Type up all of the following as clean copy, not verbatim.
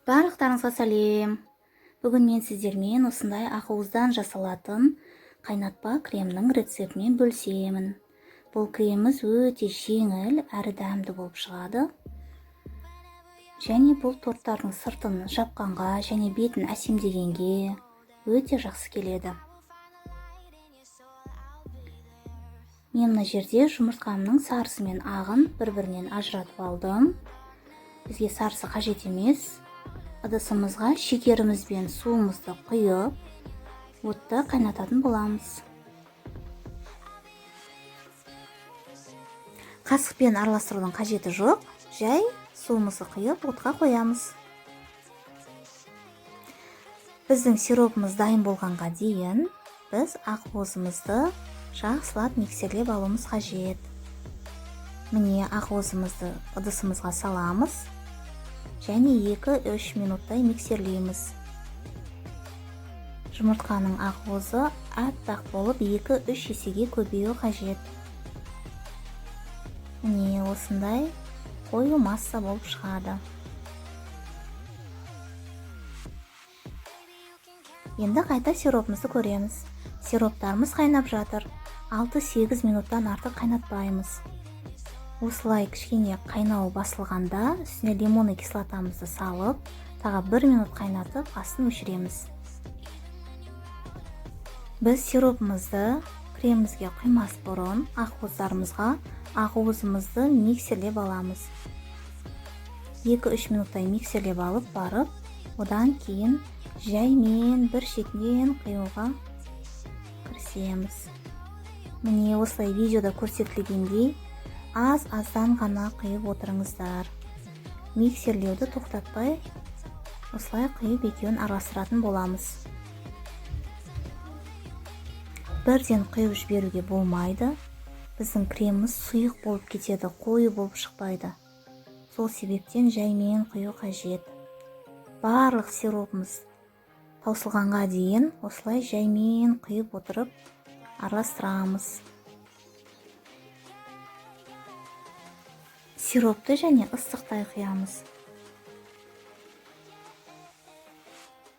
Барлықтарыңызға сәлем. Бүгін мен сіздермен осындай ақуыздан жасалатын қайнатпа кремнің рецептімен бөлісемін. Бұл креміміз өте жеңіл әрі дәмді болып шығады. Және бұл торттардың сыртын жапқанға және бетін әсемдегенге өте жақсы келеді. Мен мына жерде жұмыртқамның сарысы мен ағын бір-бірінен ажыратып алдым. Бізге сарысы қажет емес. Ыдысымызға шекеріміз бен суымызды құйып, отта қайнататын боламыз. Қасықпен араластырудың қажеті жоқ, жай суымызды құйып отқа қоямыз. Біздің сиропымыз дайын болғанға дейін біз ақуызымызды жақсылап миксерлеп алуымыз қажет. Міне, ақуызымызды ыдысымызға саламыз және 2-3 минуттай миксерлейміз. Жұмыртқаның ақуызы аппақ болып 2-3 есеге көбеюі қажет. Міне, осындай қою масса болып шығады. Енді қайта сиропымызды көреміз. Сироптарымыз қайнап жатыр. 6-8 минуттан артық қайнатпаймыз. Осылай кішкене қайнау басылғанда үстіне лимонный кислотамызды салып, тағы 1 минут қайнатып, астын өшіреміз. Біз сиропымызды кремімізге құймас бұрын ақуыздарымызға ақуызымызды миксерлеп аламыз. 2-3 минуттай миксерлеп алып барып, одан кейін жаймен бір шетінен құюға кірісеміз. Міне, осылай видеода көрсетілгендей аз-аздан ғана құйып отырыңыздар. Миксерлеуді тоқтатпай, осылай құйып екеуін араластыратын боламыз. Бірден құйып жіберуге болмайды. Біздің креміміз сұйық болып кетеді, қою болып шықпайды. Сол себептен жаймен құю қажет. Барлық сиропымыз таусылғанға дейін осылай жаймен құйып отырып араластырамыз. Сиропты және ыстықтай құямыз.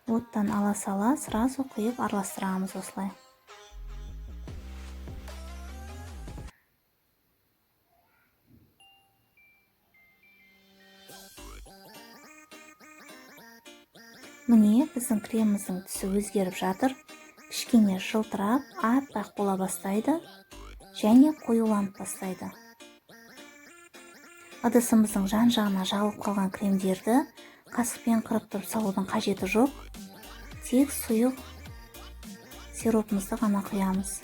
Оттан ала сала сразу құйып араластырамыз осылай. Міне, біздің креміміздің түсі өзгеріп жатыр. Кішкене жылтырап, аппақ бола бастайды және қоюланып бастайды. Ыдысымыздың жан-жағына жағылып қалған кремдерді қасықпен қырып тұрып салудың қажеті жоқ. Тек сұйық сиропымызды ғана құямыз.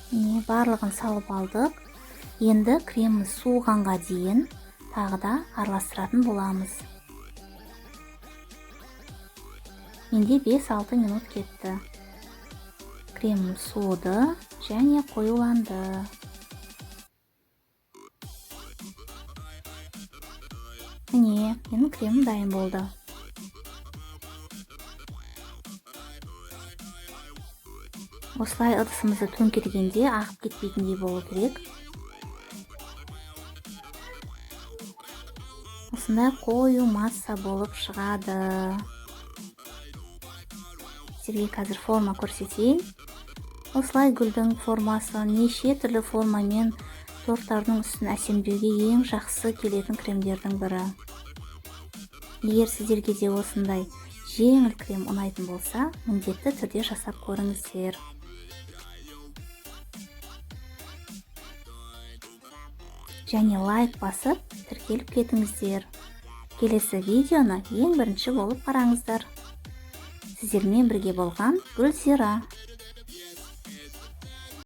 Міне, барлығын салып алдық. Енді креміміз суығанға дейін тағы да араластыратын боламыз. Менде 5-6 минут кетті. Кремім суыды және қоюланды. Міне, менің кремім дайын болды. Осылай ыдысымызды төңкергенде ағып кетпейтіндей болу керек. Осындай қою масса болып шығады. Сіздерге қазір форма көрсетейін. Осылай гүлдің формасы, неше түрлі формамен торттардың үстін әсемдеуге ең жақсы келетін кремдердің бірі. Егер сіздерге де осындай жеңіл крем ұнайтын болса, міндетті түрде жасап көріңіздер. Және лайк басып, тіркеліп кетіңіздер. Келесі видеоны ең бірінші болып қараңыздар. Сіздермен бірге болған Гүлзира.